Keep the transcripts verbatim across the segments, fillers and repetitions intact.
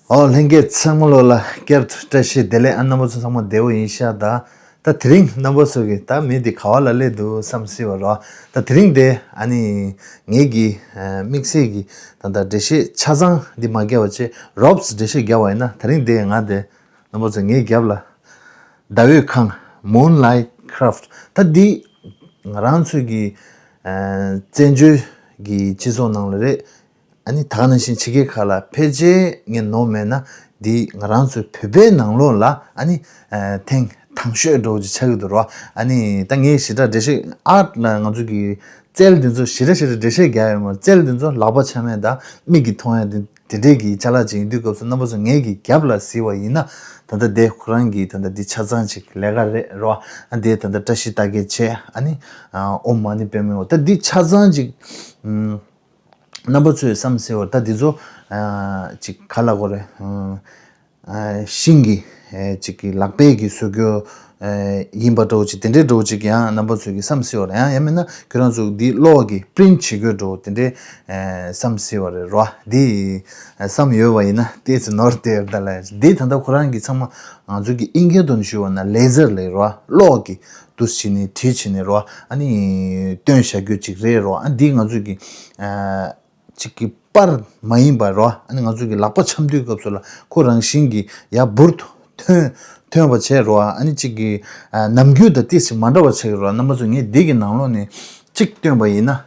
ཨོ་ལྷན་རྒྱས་ཚང་མ་ལོ་ལ་བསྐྱར་དུ་བཀྲ་ཤིས་བདེ་ལེགས། ཨ་རྣམ་པ་ཚོ་ཚང་མ་བདེ་བོ་ཡིན་ཤག་ད་ད་དེ་རིང་རྣམ་པ་ཚོ་གི་ད་མི་འདི་ག་བ་ལ་སླེབས་འདུག་བསམ་སྲིད་པ་རོ། ད་དེ་རིང་དེ་ཨ་ནི་ངེད་ཀྱི་དམིགས་བསལ་གྱི་ད་ད་འགྲེལ་བཤད་ཆ་ཚང་འདི་མ་བརྒྱབ་པ་བྱས་རོབ་ཙམ་འགྲེལ་བཤད་བརྒྱབ་པ་ཡིན་ན། དེ་རིང་དེ་ང་དེ་རྣམ་པ་ཚོ་ངའི་རྒྱབ་ལ་ཟླ་འོད་ཁང་Moonlight Craft། ད་འདི་ང་རང་ཚོའི་གི་བཙན་བྱོལ་གྱི་སྤྱི་ཚོགས་ནང་ལ་རེད། ཨ་ནི་ད་ག་ནང་བཞིན་ཕྱི་རྒྱལ་ཁག་ལ་ཕལ་ཆེར་ངས་ནོར་མེད་ན་འདི་ང་རང་ཚོའི་བོད་པའི་ནང་ལོགས་ལ་ཨ་ནི་ཐེངས་དང་ཤོས་འདྲ་བོ་ཅིག་ཆགས་ཀྱི་འདུག་རོ། ཨ་ནི་ད་ངས་ཞེ་དྲག་འགྲེལ་བཤད་ཨར་ལ་ང་ཚོ་གི་རྩལ་འདི་ཚོ་ཞེ་དྲག་ཞེ་དྲག་འགྲེལ་བཤད་རྒྱག་ཡོད་མ་རེད། རྩལ་འདི་ཚོ་ལག་པ་འཆང་མེད་ད་མིག་གིས་མཐོང་ཡ་འདི་དེ་འདྲས་ཀྱི་ཅ་ལག་ཅིག་ཡིན་དུས་སྐབས་སུ་རྣམ་པ་ཚོ་ངེད་ཀྱི་རྒྱབ་ལ་གཟིགས་པ་ཡིན་ན་ད་ལྟ་དེ་ཁོ་རང་གི་ད་ལྟ་འདི་ཆ་ཚང་ཅིག་ལས་ཀ་རེད་རོ། ཨ་འདི་ད་ལྟ་བཀྲ་ཤིས་རྟགས་བརྒྱད་བྱས། ཨ་ནི་ཨོཾ་མ་ཎི་པདྨེ་ཧཱུྃ། ད་འདི་ཆ་ཚང་ཅིག་ཨམ་རྣམ་པ་ཚོས་བསམ་སྲིད་པ་ད་འདི་ཚོ་ཨ་ཅིག་ག་ལ་གོ་རེད། ཨ་ཤིང་གི་ཨེ་ཅིག་གི་ལག་པས་ཀྱི་བཟོ་རྒྱུ་ཨེ་ཡིན་པ་འདྲ་བོ་ཅིག་དེ་འདྲའི་འདྲ་བོ་ཅིག་ཡང་རྣམ་པ་ཚོས་ཀྱི་བསམ་སྲིད་པ་རེད། ཡང་ཡང་མིན་ན་ཁྱོད་རང་ཚོ་འདི་གློག་གི་པི་རིན་བྱེད་རྒྱུ་འདྲ་བོ་དེ་འདྲའི་ཨེ་བསམ་སྲིད་པ་རེད་རོ། འདི་ཨེ་བསམ་ཡོད་པ་ཡིན་ན་ཏོག་ཙམ་ནོར་བསྡད་ཡོད་ད་ལ། འདི་ད་ལྟ་ཁོ་རང་གི་ཚང་མ་ང་ཚོ་གི་ཨིན་སྐད་དུ་ཞུ་བ་ན་ལེ་ཟར་ལབ་རོ། གློག་གི་འདུ་བྱེད་ནི་བྲིས་བྱེད་ནི་རོ། ཨ་ནི་སྟོན་བྱ་རྒྱུ་ཅིག་རེད་རོ། ཨ་འདི་ང་ཚོ་གི་ཨེ་ཅིག་གི་པར་མ་ཡིན་པ་རོ། ཨ་ནི་ང་ཚོ་གི་ལག་པ་འཆང་དུས་སྐབས་སུ་ལ་ཁོ་རང་བཞིན་གྱི་ཡར་འབུར་དུ་ཐོན་ཐོན་པ་བྱས་རོ། ཨ་ནི་གཅིག་གི་ཨ་ནམ་རྒྱུན་དང་ཏོག་ཙམ་མ་འདྲ་བ་ཆགས་ཀྱི་རོ། རྣམ་པ་ཚོ་ངས་འདི་གི་ནང་ལོགས་ནས་གཅིག་སྟོན་པ་ཡིན་ན།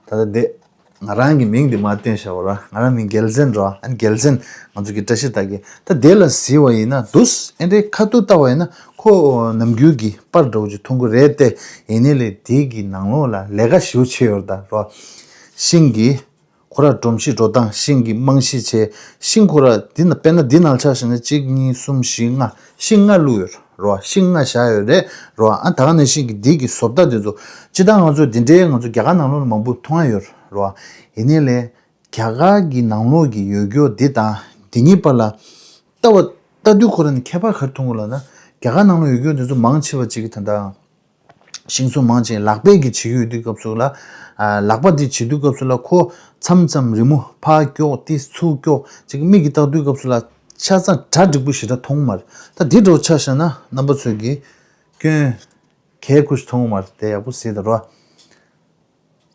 ད་ལྟ་འདི་ང་རང་གི་མིང་འདི་མ་བཏོན་བཞག་པ་རོ། ང་རང་མིང་རྒྱལ་མཚན་རོ། ཨ་ནི་རྒྱལ་མཚན་ང་ཚོ་གི་བཀྲ་ཤིས་རྟགས་བརྒྱད། ད་དེ་ལ་གཟིགས་པ་ཡིན་ན་འདུག་ཨེ་འདྲའི་ཁ་ཐུག་ལྟ་བ་ཡིན་ན་ཁོ་ནམ་རྒྱུན་གྱི་པར་འདྲ་བོ་ཅིག་མཐོང་གི་རེད་དེ། ཡིན་ནའི་ལས་འདི་གི་ནང་ལོགས་ལ་ལས་ཀ་ཞེ་པོ་བྱས་ཡོད་རེད་ད་རོ། ཤིང་གི་ཁོ་ར་སྒྲོམ་གཞི་འགྲོ་སྟངས། ཤིང་གི་རྨང་གཞི་བྱས། ཤིང་ཁོ་ར་འདི་ན་དཔེར་ན་འདི་ནང་ཆ་བཞག་ན་གཅིག་གཉིས་གསུམ་བཞི་ལྔ། ཤིང་ལྔ་བླུགས་ཡོད་རོ། ཤིང་ལྔ་བཞག་ཡོད་རེད་རོ། ཨ་ད་ག་ནང་བཞིན་གྱི་འདི་གི་བཟོ་ལྟ་འདི་ཚོ་སྤྱིར་བཏང་ང་ཚོ་འདི་འདྲའི་ང་ཚོ་རྒྱ་གར་ནང་ལོགས་ལ་མང་པོ་མཐོང་ཡ་ཡོད་རོ། ཡིན་ནའི་ལས་རྒྱ་གར་གྱི་ནང་ལོགས་ཀྱི་ཡོད་རྒྱུ་འདི་དང་འདི་གཉིས་བར་ལ་ལྟ་བ་ལྟ་དུས་ཁོ་ར་ནི་ཁྱད་པར་ག་རེ་མཐོང་གི་ལབ་ན། རྒྱ་གར་ནང་ལོགས་ཡོད་རྒྱུ་འདི་ཚོ་མང་ཆེ་བ་ཅིག་གི་ད་ལྟ། ཤིང་བཟོ་མང་ཆེ་ལག་པས་ཀྱིས་བྱེད་ཀྱི་ཡོད་དུས་སྐབས་སུ་ལ། ཨ་ལག་པ་འདི་བྱེད་དུས་སྐབས་སུ་ལ་ཁོ་མཚམས་མཚམས་རི་མོ་ཕར་ཀྱོག་ཏི་ཚུར་ཀྱོག་ཅིག་མིག་གིས་བལྟ་དུས་སྐབས་སུ་ལ་ཆ་ཚང་གྲ་འགྲིག་པོ་ཞེ་དྲག་མཐོང་མ་རེད། ད་འདི་འདྲ་བོ་ཆ་བཞག་ན་རྣམ་པ་ཚོས་ཀྱི་སྐྱོན་གལ་ཁུ་ཞིག་མཐོང་མ་རེད་དེ། ཡག་པོ་གཟིགས་དང་རོ།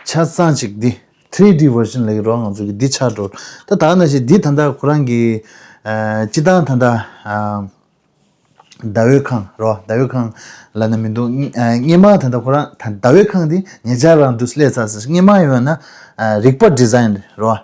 ཆ་ཚང་ཅིག་འདི་ཐི་རི་ཌི་བར་ཤན་ལབ་ཀྱི་རོ། ང་ཚོ་གི་འདི་ཆགས་འགྲོ། ད་ད་ག་ནང་བཞིན་འདི་ད་ལྟ་ཁོ་རང་གི་ཨ་སྤྱིར་བཏང་ད་ལྟ་ཨ། ཟླ་འོད་ཁང་རོ། ཟླ་འོད་ཁང་ལབ་ན་མི་འདུག་ཨ་སྔས་མ་ད་ལྟ་ཁོ་རང་ད་ཟླ་འོད་ཁང་འདི་ཉེ་ཆར་རང་འདུག་སླེབས་ཚར་ཟེར། སྔས་མ་ཡོད་ན་ཨ་རིག་པ་ཌི་ཛའིན་རོ།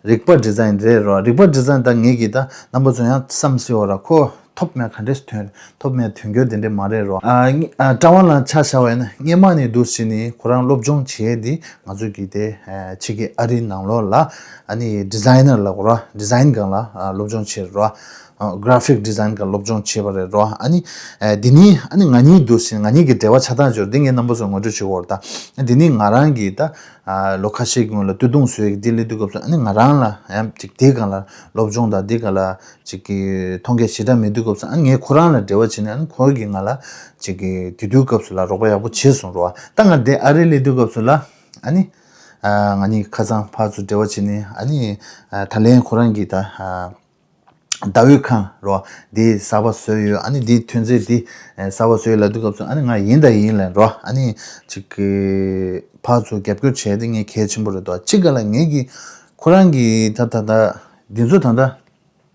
རིག་པ་ཌི་ཛའིན་རེད་རོ། རིག་པ་ཌི་ཛའིན་ད་ངེད་ཀྱི་ད་རྣམ་པ་ཚོ་ཡང་བསམ་སྲིད་པ་ར། ཁོ་ཐོབ་མེད་ག་འདྲས་ཐོན་ཐོབ་མེད་ཐོན་རྒྱུ་དེ་འདྲས་མ་རེད་རོ། ཨ་ཨ་ཀྲ་ཝན་ལ་ཆ་བཞག་པ་ཡིན་ན་སྔས་མ་ནས་འདུག་ཟེར་ནས་ཁོ་རང་སློབ་སྦྱོང་བྱས་ཏེ་ང་ཚོ་གི་དེ་ཨ་ཕྱི་རྒྱལ་ཨ་རིའི་ནང་ལོགས་ལ་ཨ་ནི་ཌི་ཛའིན་ནར་ལ་གོ་ར་ཌི་ཛའིན་སྒང་ལ་ཨ་སློབ་སྦྱོང་བྱས་རོ། ཨ་གྷ་ར་ཕིག་ཌི་ཛའིན་སྒང་སློབ་སྦྱོང་བྱས་པ་རེད་རོ། ཨ་ནི་ཨ་འདི་ནི་ཨ་ནི་ང་གཉིས་འདུག་ཟེར་ང་གཉིས་ཀྱི་འབྲེལ་བ་ཆགས་སྟངས་བྱོས་འདི་ངས་རྣམ་པ་ཚོར་ངོ་སྤྲོད་བྱེད་དགོས་རེད་ད། འདི་ནི་ང་རང་གི་ད་ཨ་ལོ་ཁ་ཤས་ཀྱི་སྔོན་ལ་སྟོད་ཐུང་བཟོས་ཀྱི་འདི་སླེབས་དུས་སྐབས་སུ་ཨ་ནི་ང་རང་ལ་ཡང་ཅིག་འདི་སྒང་ལ་སློབ་སྦྱོང་དང་འདི་སྒང་ལ་ཅིག་གི་མཐོང་རྒྱ་ཞེ་དྲག་མེད་དུས་སྐབས་སུ་ཨ་ནི་ངས་ཁོ་རང་ལ་འབྲེལ་བ་བྱས་ནས་ཨ་ནི་ཁོ་གིས་ང་ལ་ཅིག་གི་དེ་དུས་སྐབས་སུ་ལ་རོགས་པ་ཡག་པོ་བྱས་སོང་རོ། ད་ང་འདི་ཨ་རི་སླེབས་དུས་སྐབས་སུ་ལ་ཨ་ནི་ཨ་ང་གཉིས་ཁ་སང་ཕར་ཚུར་འབྲེལ་བ་བྱས་ནས་ཨ་ནི་ཨ་ད་ལན་ཁོ་རང་གིས་ད་ཨ་ཟླ་འོད་ཁང་རོ། འདི་གསར་པ་བཟོས་ཡོད། ཨ་ནི་འདི་ཐོན་རྫས་འདི་ཨ་གསར་པ་བཟོས་ཡོད་ལབ་དུས་སྐབས་སུ་ཨ་ནི་ང་ཡིན་དང་ཡིན་ལབ་རོ། ཨ་ནི་ཅིག་གི་ཕར་ཚུར་རྒྱབ་སྐྱོར་བྱས་ཏེ་ངས་གལ་ཆེན་པོ་རེད་དོ། གཅིག་ག་ལ་ངེད་ཀྱི་ཁོ་རང་གི་ད་ད་ད་འདི་ཚོ་ད་ད་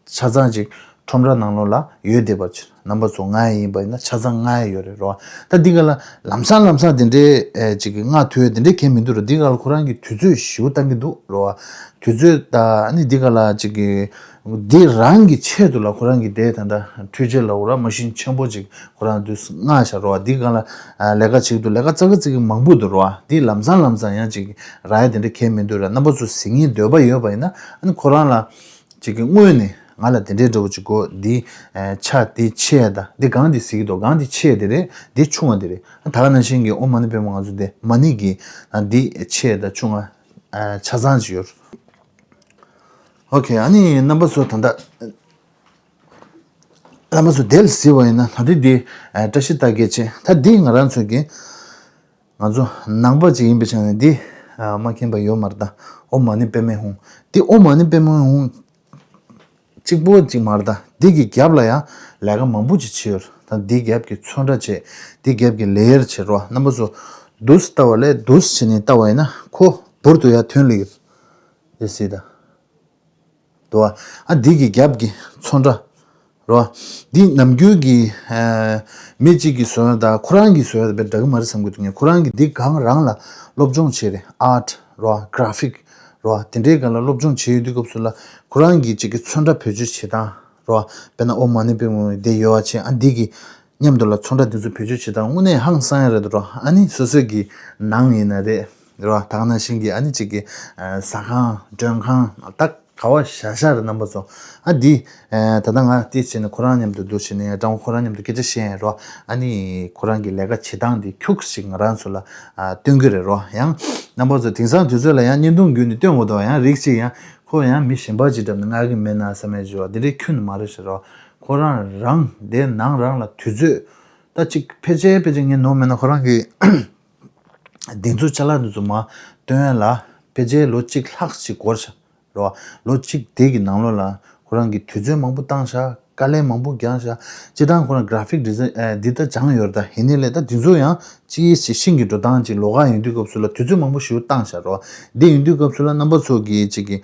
ཆ་ཚང་ཅིག་ཁྲོམ་ར་ནང་ལོགས་ལ་ཡོད་བསྡད་པ་ཅིག་རྣམ་པ་ཚོ་མངགས་ཡ་ཡིན་པ་ཡིན་ན་ཆ་ཚང་མངགས་ཡ་ཡོད་རེད་རོ། ད་འདི་ག་ལ་ལམ་སང་ལམ་སང་དེ་འདྲའི་ཨེ་ཅིག་གི་མངགས་ཐུབ་ཡ་དེ་འདྲའི་གལ་མི་འདུག་ར། འདི་ག་ལ་ཁོ་རང་གི་དུས་ཚོད་ཞེ་པོ་བཏང་གི་འདུག་རོ། དུས་ཚོད་ད་ཨ་ནི་འདི་ག་ལ་ཅིག་གི་འདི་རང་གི་ཆེད་དུ་ལ་ཁོ་རང་གི་དེ་ད་ལྟ་འཕྲུལ་ཆས་ལ་འོ་ར་མ་ཤིན་ཆེན་པོ་ཅིག་ཁོ་རང་དུས་མངགས་བཞག་རོ། འདི་ག་ལ་ཨ་ལས་ཀ་བྱེད་ཀྱི་འདུག་ལས་ཀ་ཙག་གི་ཙིག་གི་མང་པོ་འདུག་རོ། འདི་ལམ་སང་ལམ་སང་ཡང་ཅིག་རག་ཡ་དེ་འདྲ་གལ་མི་འདུག་ར། རྣམ་པ་ཚོ་གཟིགས་སྙིང་འདོད་པ་ཡོད་པ་ཡིན་ན་ཨ་ནི་ཁོ་རང་ལ་ཅིག་གི་དངོས་ནས་ང་ལ་དེ་འདྲའི་འདྲ་བོ་ཅིག་དགོས། འདི་ཨ་ཆ་འདི་ཆེ་ཡ་ད་འདི་གང་འདི་གཟིགས་ཀྱི་འདུག་གང་འདི་ཆེ་ཡ་དེ་རེད། འདི་ཆུང་བ་དེ་རེད། ད་ག་ནང་བཞིན་གྱི་ཨོཾ་མ་ཎི་པདྨེ་ང་ཚོ་དེ་མ་ཎི་གི་ཨ་འདི་ཆེ་ཡ་ད་ཆུང་བ་ཨ་ཆ་ཚང་ཅིག་ཡོད། ཨོ་ཁེ། ཨ་ནི་རྣམ་པ་ཚོ་ད་ལྟ་རྣམ་པ་ཚོ་དེ་ལ་གཟིགས་པ་ཡིན་ན་ད་འདི་འདི་ཨ་བཀྲ་ཤིས་རྟགས་བརྒྱད་ཅན། ད་འདི་ང་རང་ཚོ་གི་ང་ཚོ་ནང་པ་ཅིག་ཡིན་པའི་ཆ་ནས་འདི་ཨ་མ་མཁྱེན་པ་ཡོད་མ་རེད་ད། ཨོཾ་མ་ཎི་པདྨེ་ཧཱུྃ། འདི་ཨོཾ་མ་ཎི་པདྨེ་ཧཱུྃ་ གཅིག་པོ་གཅིག་མ་རེད། ད་འདི་གི་རྒྱབ་ལ་ཡང་ལས་ཀ་མང་པོ་ཅིག་བྱས་ཡོད་རེད། ད་འདི་རྒྱབ་ཀྱི་ཚོན་ཁྲ་བྱས། འདི་རྒྱབ་ཀྱི་ལེ་ཡར་བྱས་རོ། རྣམ་པ་ཚོ་འདུག་སེ་ལྟ་བ་ལས་འདུག་སེ་བྱས་ནས་ལྟ་བ་ཡིན་ན་ཁོ་འབུར་དུ་ཡར་ཐོན་ལེ་གི་རེད། ཡེ་སྲིད་ད། དོ། ཨ་འདི་གི་རྒྱབ་ཀྱི་ཚོན་ཁྲ་རོ། འདི་ནམ་རྒྱུན་གྱི་ཨ་མི་གཅིག་གིས་བཟོས་ཡ་དང་ཁོ་རང་གིས་བཟོས་ཡ་དང་དཔེ་འདྲ་གི་མ་རེད་བསམ་གྱི་འདུག་ངས། ཁོ་རང་གིས་འདི་སྒང་རང་ལ་སློབ་སྦྱོང་བྱས་རེད། ཨར་ཊི་རོ། གྷ་ར་ཕིག་རོ། དེ་འདྲའི་སྒང་ལ་སློབ་སྦྱོང་བྱས་ཡོད་དུས་སྐབས་སུ་ལ་ཁོ་རང་གིས་གཅིག་གི་ཚོན་ཁྲ་བེད་སྤྱོད་བྱེད་སྟངས་རོ། དཔེར་ན་ཨོཾ་མ་ཎི་པདྨེ་ཧཱུྃ་དེ་ཡོད་པ་བྱས། ཨ་འདི་གི་མཉམ་དུ་ལ་ཚོན་ཁྲ་འདི་ཚོ་བེད་སྤྱོད་བྱེད་སྟངས་དངོས་གནས་ཧང་སང་ཡ་རེད་འདུག་རོ། ཨ་ནི་སོ་སོ་གི་ནང་ཡིན་ན་རེད་རོ། ད་ག་ནང་བཞིན་གྱི་ཨ་ནི་གཅིག་གི་ཨ་ཟ་ཁང་མགྲོན་ཁང་ད་ག་བ་བཞག་བཞག་རེད། རྣམ་པ་ཚོ། ཨ་འདི་ཨ་ད་ལྟ་ང་འདི་བྱས་ནས་ཁོ་རང་མཉམ་དུ་འདུག་བྱས་ནས་ཀྲང་ཁོ་རང་མཉམ་དུ་སྐད་ཆ་བཤད་ཡ་རོ། ཨ་ནི་ཁོ་རང་གི་ལས་ཀ་བྱེད་སྟངས་འདི་ཁྱུག་ཅིག་ང་རང་ཚོ་ལ་ཨ་སྟོན་གྱི་རེད་རོ། ཡང་རྣམ་པ་ཚོ་དེང་སང་དུས་ཚོད་ལ་ཡང་བརྙན་ཐུང་བརྒྱུད་ནས་སྟོན་དགོས་འདུག་ཡང་རིགས་གཅིག་ཡང་ཁོ་ཡང་མི་གཞན་པ་ཅིག་འགྲམ་ནས་མངགས་ཀྱི་མེད་ན་བསམ་ཡས་ཅིག་ཡོད། འདི་འདྲའི་ཁྱོན་ནས་མ་རེད་ཟེར་རོ། ཁོ་རང་རང་དེ་ནང་རང་ལ་དུས་ཚོད་ད་ཅིག་ཕལ་ཆེར་ཕལ་ཆེར་ངས་ནོར་མེད་ན་ཁོ་རང་གི་འདི་ཚོ་ཅ་ལག་འདི་ཚོ་མར་སྟོན་ཡ་ལ་ཕལ་ཆེར་ལོ་གཅིག་ལྷག་ཅིག་འགོར་ཤག་རོ། ལོ་གཅིག་དེ་གི་ནང་ལོགས་ལ་ཁོ་རང་གིས་དུས་ཚོད་མང་པོ་བཏང་ཤག་དཀའ་ལས་མང་པོ་བརྒྱབ་ཤག་སྤྱིར་བཏང་ཁོ་རང་གྷ་ར་ཕིག་ཌི་ཛའིན་ཨེ་འདི་ད་སྦྱངས་ཡོད་རེད། ད་ཡིན་ནའི་ལས་ད་འདི་ཚོ་ཡང་ཅིག་ཅིག་ཤིང་གི་འགྲོ་སྟངས་ཅིག་ལོགས་ཀ་ཡིན་དུས་སྐབས་སུ་ལ་དུས་ཚོད་མང་པོ་ཞིག་བཏང་ཤག་རོ། འདི་ཡིན་དུས་སྐབས་སུ་ལ་རྣམ་པ་ཚོ་གིས་ཅིག་གི་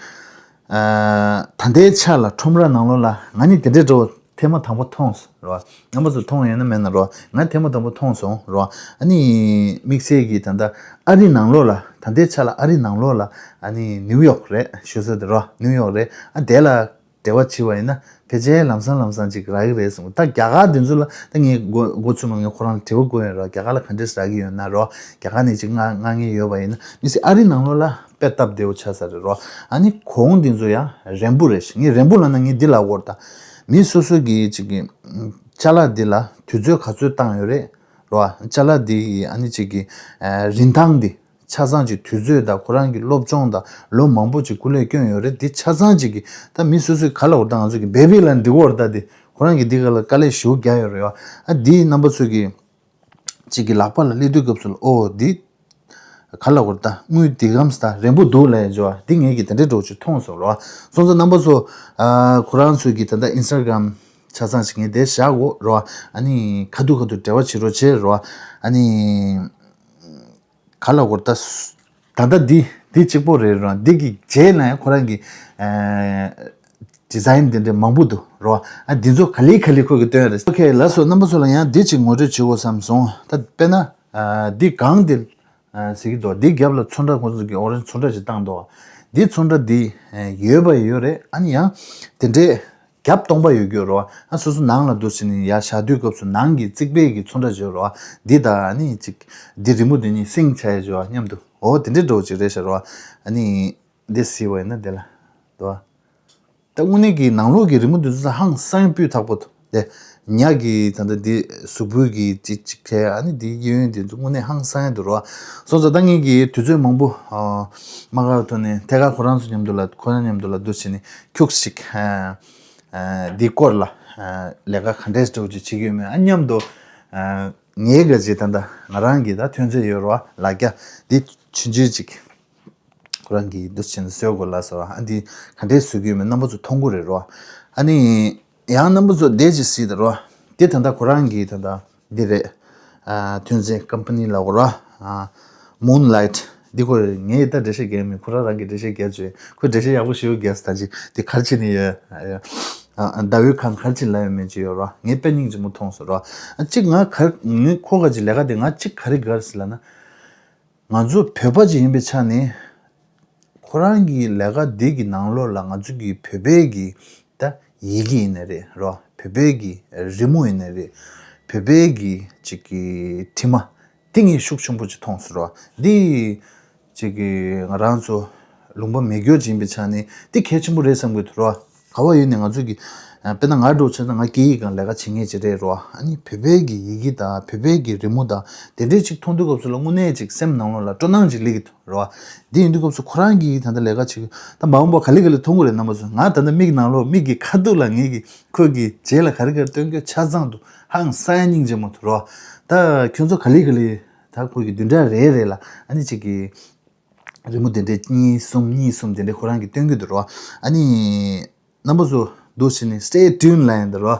ཨ་ད་ལྟའི་ཆ་ལ་ཁྲོམ་ར་ནང་ལོགས་ལ་ང་ནི་དེ་འདྲའི་འགྲོ་ཐེངས་མ་དང་པོ་མཐོང་སོང་རོ། རྣམ་པ་ཚོ་མཐོང་ཡོད་ན་མེད་ན་རོ། ང་ཐེངས་མ་དང་པོ་མཐོང་སོང་རོ། ཨ་ནི་དམིགས་བསལ་གྱིས་ད་ལྟ་ཨ་རི་ནང་ལོགས་ལ་ད་ལྟའི་ཆ་ལ་ཨ་རི་ནང་ལོགས་ལ་ཨ་ནི་ནིའུ་ཡོག་རེད། ཞུ་ས་དེ་རོ། ནིའུ་ཡོག་རེད། ཨ་དེ་ལ་འབྲེལ་བ་བྱས་པ་ཡིན་ན་ཕལ་ཆེར་ལམ་སང་ལམ་སང་ཅིག་རག་གི་རེད་གསུངས། ད་རྒྱ་གར་དེ་ཚོ་ལ་ད་ངས་མགོ་མགོ་ཚོད་མ་ངས་ཁོ་རང་ལ་དྲི་བ་བཀོད་ཡོད་རོ། རྒྱ་གར་ལ་ག་འདྲས་རག་གི་ཡོད་ན་རོ། རྒྱ་གར་ནས་ཅིག་མངགས་མངགས་མཁན་ཡོད་པ་ཡིན་ན། མི་སྲིད་ཨ་རི་ནང་ལོགས་ལ་དཔེ་སྟབས་བདེ་བོ་ཆགས་ས་རེད་རོ། ཨ་ནི་གོང་དེ་ཚོ་ཡང་རན་པོ་རེད། ངས་རན་པོ་ལབ་ན་ངས་འདི་ལབ་དགོས་རེད། ད་མི་སོ་སོ་གིས་ཅིག་གི་ཅ་ལག་འདི་ལ་དུས་ཚོད་ག་ཚོད་བཏང་ཡོད་རེད་རོ། ཅ་ལག་འདི་ཡི་ཨ་ནི་ཅིག་གི་ཨ་རིན་ཐང་འདི་ཆ་ཚང་ཅིག་དུས་ཚོད་དང་ཁོ་རང་གི་སློབ་སྦྱོང་དང་ལོ་མང་པོ་ཅིག་སྐུ་ལས་བསྐྱོན་ཡོད་རེད། འདི་ཆ་ཚང་ཅིག་གི་ད་མི་སོ་སོའི་ག་ལབ་དགོས་རེད། ད་ང་ཚོ་གི་བེ་བི་ལ་འདི་དགོས་རེད། ད་འདི་ཁོ་རང་གིས་འདི་ག་ལ་དཀའ་ལས་ཞེ་པོ་བརྒྱབ་ཡོད་རེད་ཡ། ཨ་འདི་རྣམ་པ་ཚོ་གི་ཅིག་གི་ལག་པ་ལ་སླེབས་དུས་སྐབས་སུ་ལ་ཨོ་འདི་ག་ལབ་དགོས་རེད། ད་དངུལ་འདི་གམ་ས་ད་རན་པོ་འདུག་ལབ་ཡ་ཅིག་ཡོད་རེད། འདི་ངེད་ཀྱིས་དེ་འདྲའི་འདྲ་བོ་ཅིག་མཐོང་སོང་རོ། སོང་ཙང་རྣམ་པ་ཚོ་ཨ་ཁོ་རང་ཚོ་གི་ད་ལྟ་ཨིན་སི་ཊ་གྷ་རམ་ཆ་ཚང་ཞིག་ངས་དེ་བཞག་གོ་རོ། ཨ་ནི་ཁ་ཐུག་ཁ་ཐུག་འབྲེལ་བ་བྱེད་རོགས་བྱེད་རོ། ཨ་ནི་ག་ལབ་དགོས་རེད། ད་ད་ལྟ་འདི་འདི་གཅིག་པོ་རེད་རོ། འདི་གི་རྗེས་ལ་ཡང་ཁོ་རང་གི་ཨ་ཌི་ཛའིན་དེ་འདྲ་མང་པོ་འདུག་རོ། ཨ་འདི་ཚོ་ག་ལེ་ག་ལེ་ཁོ་གིས་སྟོན་རེད། ཨོ་ཁེ་ལགས་སོ། རྣམ་པ་ཚོ་ལ་ཡང་འདི་གཅིག་ངོ་སྤྲོད་བྱེད་དགོས་བསམ་སོང་། ད་དཔེར་ན་ཨ་འདི་གང་འདི་ཨ་ཟེར་གྱི་འདུག་འདི་རྒྱབ་ལ་ཚོན་ཁྲ་ཁོང་ཚོ་གི་ཨོ་རེན་ཇི་ཚོན་ཁྲ་ཅིག་བཏང་འདུག་འདི་ཚོན་ཁྲ་འདི་ཨ་ཡོད་པ་ཡོད་རེད། ཨ་ནི་ཡང་དེ་འདྲའི་རྒྱབ་སྟོང་པ་ཡོད་རྒྱུ་རོ། ཨ་སོ་སོ་ནང་ལ་འདུག་ཟེར་ནས་ཡར་བཞག་དུས་སྐབས་སུ་ནང་གི་རྩིག་པའི་གི་ཚོན་ཁྲ་བརྗོད་རོ། འདི་དང་ཨ་ནི་ཅིག་འདི་རི་མོ་འདི་གཉིས་སིང་ཆ་ཡ་བརྗོད་མཉམ་དུ་འོ་དེ་འདྲའི་འདྲ་བོ་ཅིག་རེད་ཤག་རོ། ཨ་ནི་འདི་གཟིགས་པ་ཡིན་ན་འདི་ལ་འདུག་ཨ། ད་དངོས་གནས་ཀྱི་ནང་ལོགས་ཀྱི་རི་མོ་འདི་ཚོ་ཧང་སང་སྤུས་དག་པོ་འདུག་དེ་ཉ་གི་ད་ལྟ་འདི་གཟུགས་པོའི་གི་ཅིག་ཅིག་བྱས། ཨ་ནི་འདི་གཡས་གཡོན་འདི་ཚོ་དངོས་གནས་ཧང་སང་ཡ་འདུག་རོ། སོང་ཙང་ད་ངེད་ཀྱིས་དུས་ཚོད་མང་པོ་ཨ་མ་བཀག་ཐོག་ནས་ཐད་ཀར་ཁོ་རང་ཚོ་མཉམ་དུ་ལ་ཁོ་རང་མཉམ་དུ་ལ་འདུག་བྱས་ནས་ཁྱུག་ཅིག་ཨ་ཨ་འདི་སྐོར་ལ་ཨ་ལས་ཀ་ག་འདྲས་འདྲ་བོ་ཅིག་བྱེད་ཀྱི་ཡོད་མེད། ཨ་མཉམ་དུ་ཨ་ངའི་ག་ཅིག་ད་ལྟ་ང་རང་གི་ད་ཐོན་རྫས་ཡོད་རོ། ལ་རྒྱ་འདི་ཆུང་ཆུང་ཅིག་ཁོ་རང་གིས་འདུག་བྱས་ནས་བཟོས་དགོས་ལ་ཟེར་བ། ཨ་འདི་ག་འདྲས་བཟོ་གི་ཡོད་མེད་རྣམ་པ་ཚོ་མཐོང་གི་རེད་རོ། ཨ་ནི་ཡང་རྣམ་པ་ཚོ་འདི་ཅིག་གཟིགས་དང་རོ། འདི་ད་ལྟ་ཁོ་རང་གི་ད་ལྟ་འདི་རེད། ཨ་ཐོན་རྫས་ཀམ་པ་ནི་ལ་གོ་ར། ཨ་མུན་ལའིཊ། འདི་ཁོ་ངས་ད་འགྲེལ་བཤད་རྒྱག་མིན། ཁོ་རང་རང་གིས་འགྲེལ་བཤད་རྒྱག་བྱས། ཁོས་འགྲེལ་བཤད་ཡག་པོ་ཞེ་པོ་རྒྱག་སོང་། ད་ཅི་འདི་ག་རེ་བྱས་ནས་ཡོད། ཨ་ཟླ་བའི་ཁམས་ག་རེ་བྱས་ལབ་ཡོད་མེད་ཅིག་ཡོད་ར། ངས་དཔེ་སྙིང་རྗེ་མོ་མཐོང་སོང་ར། ཨ་གཅིག་ང་ག་ངས་ཁོ་ག་ཅིག་ལས་ཀ་དེ་ང་གཅིག་ག་རེ་དགའ་ཟེར་ལབ་ན། ང་ཚོ་བོད་པ་ཅིག་ཡིན་པའི་ཆ་ནས་ཁོ་རང་གི་ལས་ཀ་འདི་གི་ནང་ལོགས་ལ་ང་ཚོ་གི་བོད་པའི་གི་ད་ཡི་གེ་ཡིན་ནའི་རེད་རོ། བོད་པའི་གི་རི་མོ་ཡིན་ནའི་རེད། བོད་པའི་གི་ཅིག་གི་དྲི་མ་འདི་ངས་ཤུགས་ཆེན་པོ་ཅིག་མཐོང་སོང་རོ། འདི་ཅིག་གི་ང་རང་ཚོ་ལུང་པ་མེད་རྒྱུ་ཅིག་ཡིན་པའི་ཆ་ནས་འདི་གལ་ཆེན་པོ་རེད་བསམ་གི་འདུག་རོ། ག་བ་ཡོད་ནས་ང་ཚོ་གི་ཨ་དཔེར་ན་ང་འདྲ་བོ་བྱས་ན་ང་སྐད་ཡིག་སྒང་ལས་ཀ་བྱེད་མཁན་ཅིག་རེད་རོ། ཨ་ནི་བོད་པའི་གི་ཡི་གེ་དང་བོད་པའི་གི་རི་མོ་དང་དེ་འདྲའི་ཅིག་མཐོང་དུས་སྐབས་སུ་ལ་དངོས་གནས་ཅིག་སེམས་ནང་ལོགས་ལ་སྤྲོ་སྣང་ཅིག་སླེབས་ཀྱི་འདུག་རོ། འདི་ཡིན་དུས་སྐབས་སུ་ཁོ་རང་གིས་ད་ལྟ་ལས་ཀ་བྱེད་ཀྱི་ད་མ་འོངས་པ་ག་ལེ་ག་ལེ་མཐོང་གི་རེད། རྣམ་པ་ཚོ་ང་ད་ལྟ་མིག་ནང་ལོགས་མིག་གི་ཁ་ཐུག་ལ་ངེད་ཀྱི་ཁོ་གི་རྗེས་ལ་ག་རེ་ག་རེ་སྟོན་རྒྱུ་ཆ་ཚང་འདུག་ཧང་སང་ཡ་སྙིང་རྗེ་མོ་འདུག་རོ། ད་ཁྱོད་ཚོ་ག་ལེ་ག་ལེ་ད་ཁོ་གི་བདུན་ཕྲག་རེ་རེ་ལ་ཨ་ནི་ཅིག་གི་རི་མོ་དེ་འདྲའི་གཉིས་གསུམ་གཉིས་གསུམ་དེ་འདྲའི་ཁོ་རང་གིས་སྟོན་གྱི་འདུག་རོ། ཨ་ནི་ རྣམ་པ་ཚོ་འདུག་བྱས་ནས་stay tuned ལབ་ཡིན་ད་རོ།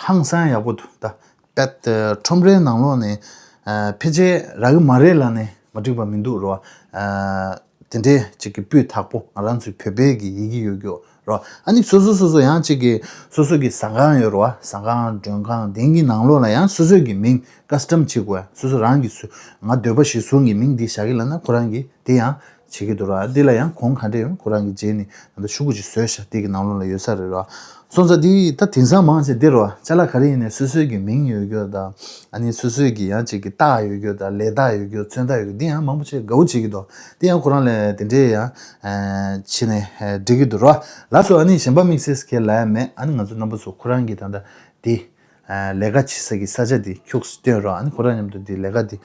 ཧང་སང་ཡག་པོ་འདུག་ད། པད་ཁྲོམ་རའི་ནང་ལོགས་ནས་ཨ་ཕལ་ཆེར་རག་གི་མ་རེད་ལབ་ནས་མ་འགྲིག་པ་མི་འདུག་རོ། ཨ་དེ་འདྲའི་ཅིག་གི་སྤུས་དག་པོ་ང་རང་ཚོའི་བོད་པའི་གི་ཡི་གེ་ཡོད་རྒྱུ་རོ། ཨ་ནི་སོ་སོ་སོ་སོ་ཡང་ཅིག་གི་སོ་སོ་གི་ཟ་ཁང་ཡོད་རོ། ཟ་ཁང་མགྲོན་ཁང་དེང་གི་ནང་ལོགས་ལ་ཡང་སོ་སོ་གི་མིང་custom བྱེད་དགོས། སོ་སོ་རང་གི་སུ་ང་འདོད་པ་ཞིག་བཟུང་གི་མིང་འདི་བཞག་གི་ལབ་ན་ཁོ་རང་གི་དེ་ཡང་བྱེད་ཀྱི་འདུག་ར། འདི་ལ་ཡང་གོང་ག་འདྲ་ཡོད་ཁོ་རང་གིས་བརྗེས་ནས་ད་ལྟ་ཤོག་གུ་ཅིག་བཟོས་ཤག་དེ་གི་ནང་ལོགས་ལ་ཡོད་ས་རེད་ར། སོང་ཙང་འདི་ད་དེང་སང་མང་ཆེ་འདི་ར་ཅ་ལག་ག་རེ་ཡིན་ནའི་སོ་སོའི་གི་མིང་ཡོད་རྒྱུ་དང་ཨ་ནི་སོ་སོའི་གི་ཡང་ཅིག་གི་རྟགས་ཡོད་རྒྱུ་དང་ལས་རྟགས་ཡོད་རྒྱུ་མཚོན་རྟགས་ཡོད་རྒྱུ་འདི་ཡང་མང་པོ་ཅིག་དགའ་པོ་བྱེད་ཀྱི་འདུག་འདི་ཡང་ཁོ་རང་ལ་དེ་འདྲའི་ཡང་ཨ་བྱས་ནས་ཨ་འགྲིག་གི་འདུག་ར། ལགས་སོ། ཨ་ནི་གཞན་པ་དམིགས་བསལ་གྱི་ལབ་ཡ་མེད། ཨ་ནི་ང་ཚོ་རྣམ་པ་ཚོ་ཁོ་རང་གི་ད་ལྟ་འདི། ལས་ཀ་བྱེད་ས་གི་ས་ཆ་འདི་ཁྱུགས་སྟོན་རོགས། ཨ་ནི་ཁོ་རང་མཉམ་དུ་འདི་ལས་ཀ་འདི་